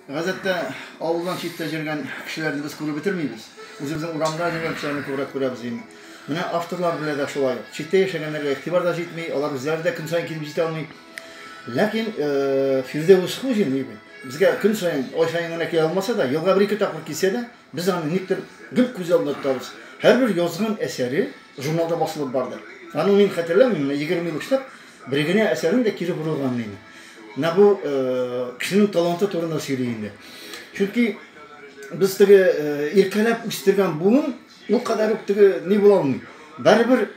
Гадәттә, авылдан читтә йөргән кешеләрне без күреп бетермибез. Үзебезнең урамда йөргән кешеләрне күбрәк күрәбез инде. Менә авторлар белән дә шулай. Читтә яшәгәннәргә игътибар да җитми, алар үзләре дә көн саен килеп җитә алмый. Ләкин Фирдәүс Хуҗин безгә көн саен, ай саен генә килә алмаса да, елга бер-ике тапкыр килсә дә, без аны никтер гел күз алдында тотабыз. Һәрбер язган әсәре журналда басылып барды. Аның мин хәтерләмим, менә 20 ел эшләп, бер генә әсәрен дә кире борылган инде. Менә бу кешенең таланты турында сөйли инде. Чөнки без теге иркәләп үстергән буын ул кадәр үк теге ни була алмый. Барыбер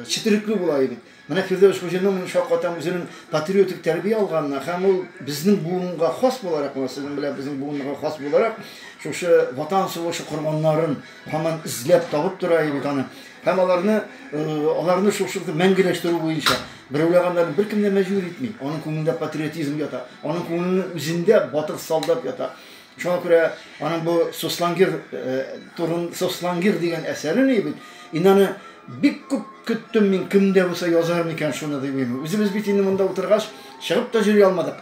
четерекле була бит. Менә Фирдәүс Хуҗинның мин шаккатам үзенең патриотик тәрбия алганына һәм ул безнең буынга хас буларак, менә сезнең белән безнең буынга хас буларак, шушы Ватан сугышы корбаннарын һаман эзләп табып тора бит аны. Һәм аларны аларны шушы мәңгеләштерү буенча берәүләр аннарын беркем дә мәҗбүр итми. Аның күңелендә патриотизм ята, аның күңеленең үзендә батыр солдат ята. Шуңа күрә аның бу Сослангир турын Сослангир дигән әсәре ни бит. Инде аны бик күп көттем мин, кем дә булса язар микән шуны дип. Үзебез бит инде монда утыргач, чыгып та йөри алмадык.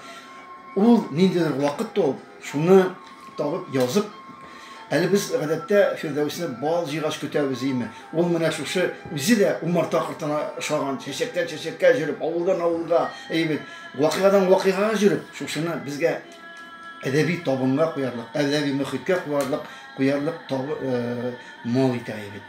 Ул ниндидер вакыт табып, шуны табып язып, әле без гадәттә Фирдәүсне бал җыйгач көтәбез име. Ул менә шушы үзе дә умарта кортына ошаган, чәчәктән чәчәккә йөреп, авылдан авылга, әйе бит, вакыйгадан вакыйгага йөреп, шушыны безгә әдәби табынга куярлык, әдәби мөхиткә куярлык, куярлык табы, мал итә бит.